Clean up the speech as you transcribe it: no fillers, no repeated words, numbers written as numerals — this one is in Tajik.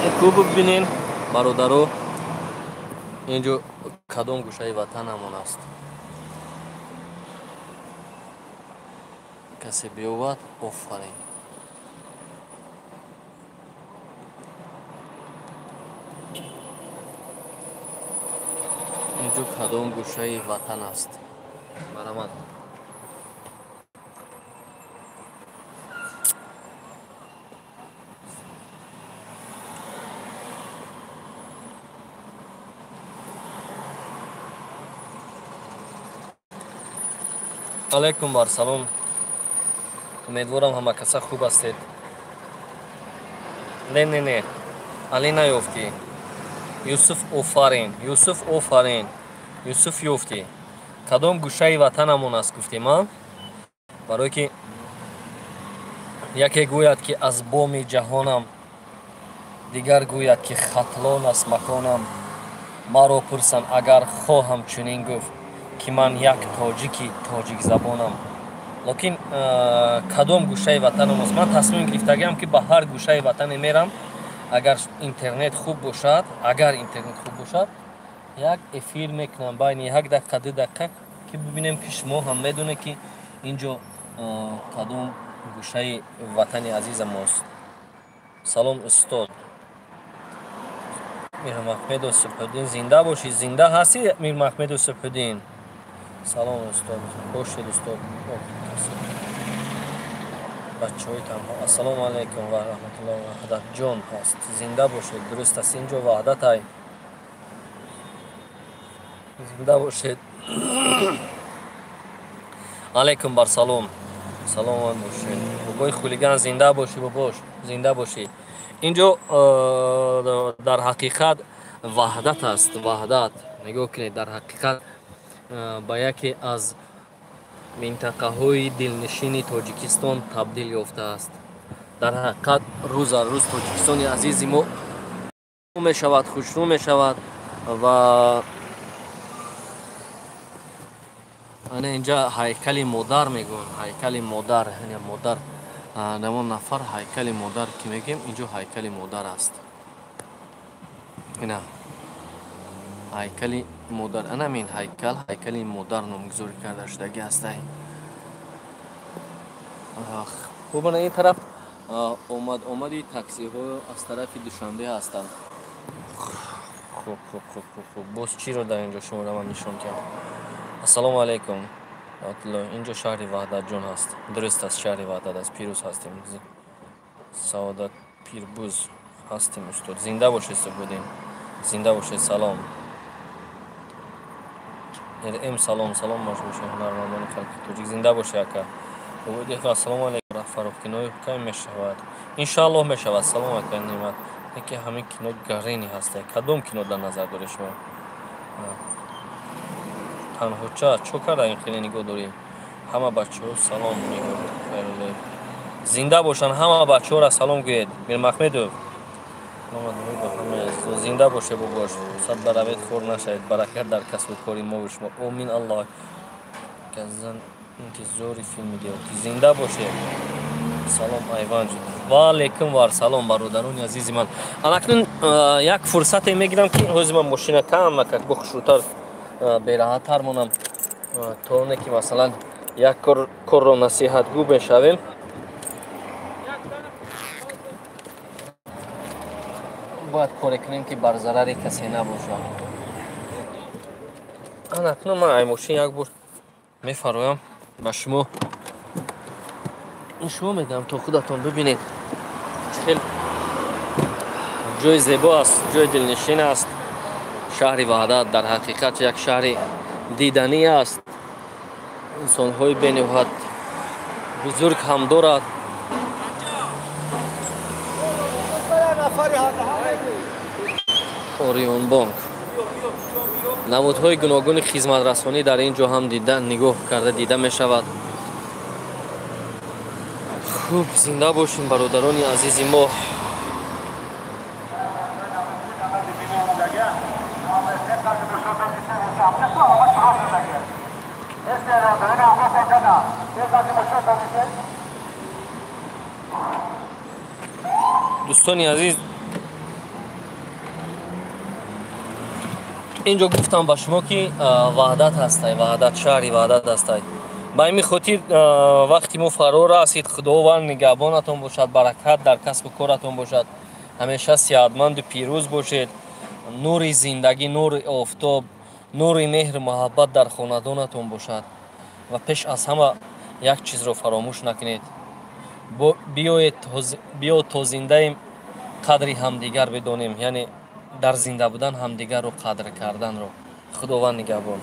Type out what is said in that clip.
Ку бибинен, бародаро, инҷо кадом гӯшаи ватанамон аст? Касе биёвад, офарин. Инҷо кадом гӯшаи ватан аст? Марҳамат. Алайкум барсалом. Умедворам, ҳама каса хуб ҳастед. Не, не, не, али наёфтӣ. Юсуф, офарин. Юсуф, офарин. Юсуф, ёфтӣ. Кадом гӯшаи ватанамон аст, гуфтем, а? Барое ки яке гӯяд, ки аз боми ҷаҳонам, дигар гӯяд, ки Хатлон аст маконам. Маро пурсанд агар, хоҳам чунин гуфт, ки ман як тоҷики тоҷикзабонам. Лекин кадом гӯшаи ватанам аст? Ман тасмим гирифтагиам, ки ба ҳар гӯшаи ватане мерам, агар интернет хуб бошад, агар интернет хуб бошад, як эфир мекунам байни як дақиқа, 2 дақиқа, ки бибинем, ки шумо ҳам медонед, ки ин ҷо кадом гӯшаи ватани азизамост. Салом, устод Мирмахмеду Субҳуддин, зинда бошӣ. Зинда ҳастӣ, Мирмахмеду Субҳуддин? Салом, устод, бошед, устод. Бачаҳои танҳо, ассалому алайкум ва раҳматуллоҳ. Ваҳдатҷон ҳаст, зинда бошед. Дуруст аст, ин ҷо Ваҳдатай. Зинда бошед. Алайкум барсалом, саломат бошед. Бобои хулиган, зинда бошӣ, бобош, зинда бошӣ. Инҷо дар ҳақиқат Ваҳдат аст, Ваҳдат. Нигоҳ кунед, дар ҳақиқат ба яке аз минтақаҳои дилнишини Тоҷикистон табдил ёфтааст. Дар ҳақиқат, рӯз аз рӯз Тоҷикистони азизи мо мешавад, хушрӯ мешавад. Ва ана инҷа ҳайкали модар мегӯянд, ҳайкали модар, яъне модар намон нафар, ҳайкали модар ки мегӯем, инҷо ҳайкали модар аст. Ина ҳайкали модар, анамин ҳайкал ҳайкали модар номгузорӣ карда шудагӣ ҳастай. Хуб, ана ин тараф омад омади таксиҳо аз тарафи Душанбе ҳастанд. Хуб, хуб, хуб, хуб, хуб. Боз чиро дар инҷо шуморо ман нишон кардам? Ассалому алайкум. Инҷо шаҳри Ваҳдатҷон ҳаст. Дуруст аст, шаҳри Ваҳдат аст. Пирӯз ҳастем. Саодат Пирбуз ҳастем, устод. Зинда бошед, Субҳуддин, зинда бошед. Салом, рм, салом, салом бошед, ҳунармандони халқи тоҷик. Зинда бошед, ака. Ассалому алайкум. Фарух, кинои кай мешавад? Иншоаллоҳ, мешавад. Салом, ака Немат. Яке ҳамин кино гарини ҳаста. Кадом кино дар назар доред шумо? Танҳоча чо карда ин хеле нигоҳ дорӣ? Ҳама бачаҳо салом мегӯяд. Зинда бошанд, ҳама бачаҳоро салом гӯед. Мирмахмедов, зинда боше, бобош. Сад баравед, хор нашавед. Баракат дар касбу кори мову шумо. Омин, Аллоҳ. Казан интизори филми деҳотӣ. Зинда боше. Салом, Айванҷ. Ва алайкум варсалом, бародарони азизи ман. Анакнун як фурсате мегирам, ки ҳози ман мошина камакак бо хушрӯтар, бераҳаттар монам, то оне ки масалан як корро насиҳатгӯ мешавем. Бояд коре кунем, ки бар зарари касе набошад. Анакнун ман ай мошин як бор мефароям, ба шумо нишон медиҳам, то худатон бибинед, хел ҷои зебо аст, ҷои дилнишин аст. Шаҳри Ваҳдат дар ҳақиқат як шаҳри диданӣ аст, инсонҳои бениҳоят бузург ҳам дорад. Орионбонк, намудҳои гуногуни хизматрасонӣ дар ин ҷо ҳам дида, нигоҳ карда дида мешавад. Хуб, зинда бошем, бародарони азизи мо. Дӯстони азиз. Инҷо гуфтам ба шумо, ки Ваҳдат ҳастай, Ваҳдат, шаҳри Ваҳдат ҳастай. Ба ҳамин хотир вақти мо фаро расид. Худованд нигаҳбонатон бошад, баракат дар касбу коратон бошад, ҳамеша сиҳатманду пирӯз бошед. Нури зиндагӣ, нури офтоб, нури меҳру муҳаббат дар хонадонатон бошад. Ва пеш аз ҳама як чизро фаромӯш накунед: биё то зиндаем, қадри ҳамдигар бидонем, яъне дар зинда будан ҳамдигарро қадр карданро. Худованд нигаҳбон.